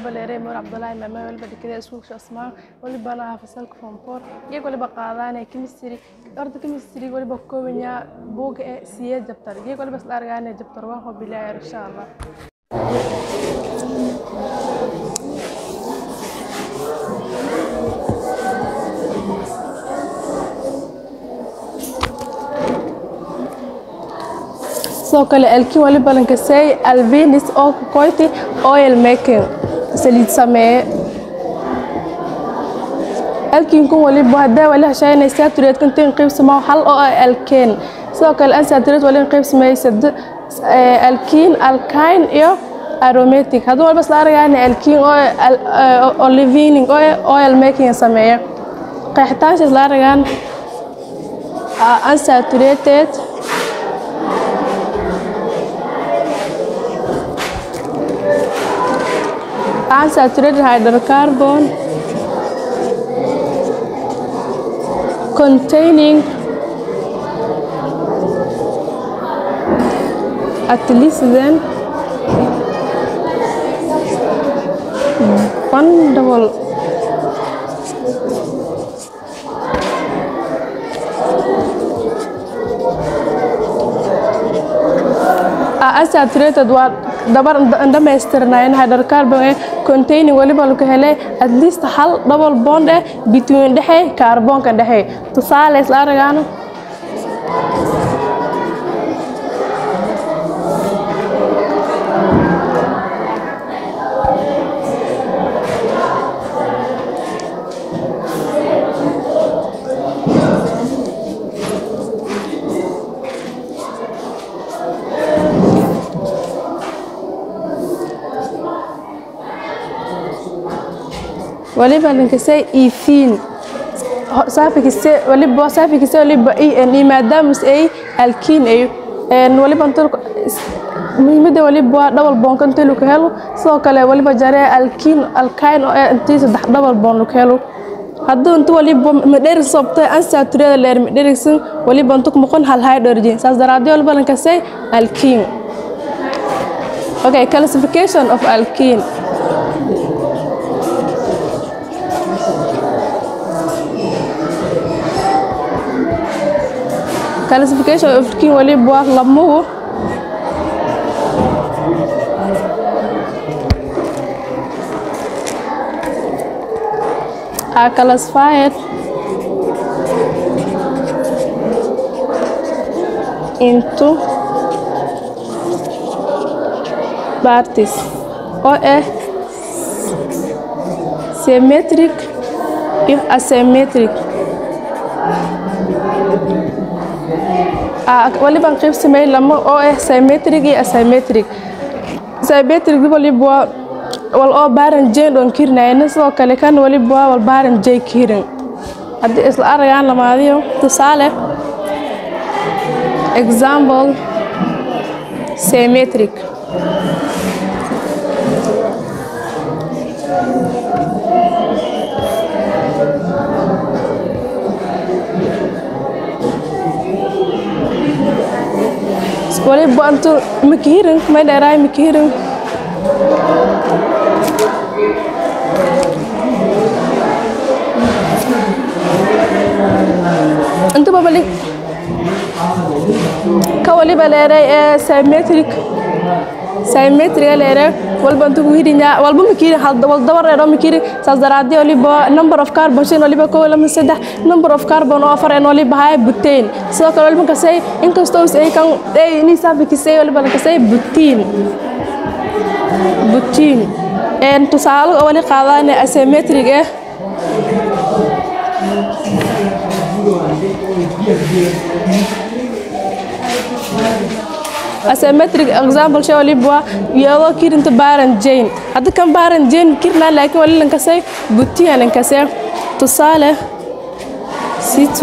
Waliba leeray Mar Cabdullaahi Maame, waliba dhikada iskuulka Osmaan, waliba lahaa fasalka form 4. Geeg waliba qaadanay chemistry. Horta chemistry waliba ka kooban yahay buugga ee siyeed chapter. Geeg waliba isla argaanay chapter 1 oo bilaayay insha Allah. Sidoo kale alkene waliba lankasay alvenis oo koyti oil making, saliid sameeye. Alkene kun waliba hadaa wali hashaynay saturate inteen qaybsamo hal oo ah alkane. Sidoo kale unsaturated wali qaybsamay sad alkene, alkyne iyo aromatic. Haddii walba isla aragayna alkene oo olivining oo oil making sameeya. Qeexitaanka isla aragaan unsaturated hydrocarbon containing at least then one double unsaturated waa dabar dhamaystirnayn hydrocarbon ee containing waliba lagu helay at least hal double bond eh between dhexe kaarboonka dhexe. Tusaale isla aragaano waliba lankasay ethene suffix waliba suffix waliba e n e maadaama ay alkene ay een waliba inta muhiimadda waliba waa double bond inta lagu helo. Sidoo kale waliba jare alkene, alkyne oo intii saddex double bond lagu helo. Hadduu inta waliba ma dherig sabtay unsaturated leer ma dherigsan waliba inta ku noqon hal hydrogen, saas daraaddeed waliba lankasay alkene. Okay, classification of alkene. Classification of alkene waliba waa lamuhu are classified into parties oo ah symmetric iyo asymmetric. Waliba qaybsamay lama oo ah symmetric iyo asymmetric. Symmetric waliba waa wal oo parent chain on kirnayna, sidoo kale kan waliba waa wal parent chain kirin. Haddii isla aragaan lamaadiyo tusaale example symmetric waliba intu makihirin may dheeraay makihirin intu babali ka waliba leeray ee symmetric leeray walba intu ku hirinya walba makihirin hal wal dabar dheer oo makihirin. Saas daraaddeed waliba number of carbon shan waliba 1 2 3 number of carbon oo afar en waliba hay butane. Sidoo kale waliba kasay inkastoo ay kan ay ni suffix ay waliba kasay butene een tusaale oo wali qaadanay asymmetric eh asymmetric example shay waliba iyadoo kirinta parent chain. Hadda kan parent chain kirna laakiin wali lankasay butene lankasay. Tusaale C2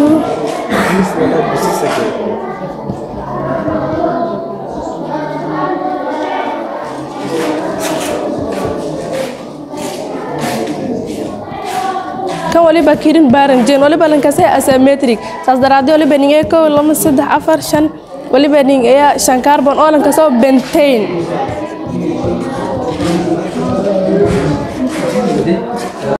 kan waliba kirin parent chain waliba lankasay asymmetric. Saas daraaddeed waliba ningee 1 2 3 4 5 waliba ning ayaa shan carbon oo lankasoo pentane. faa'iidaysatay.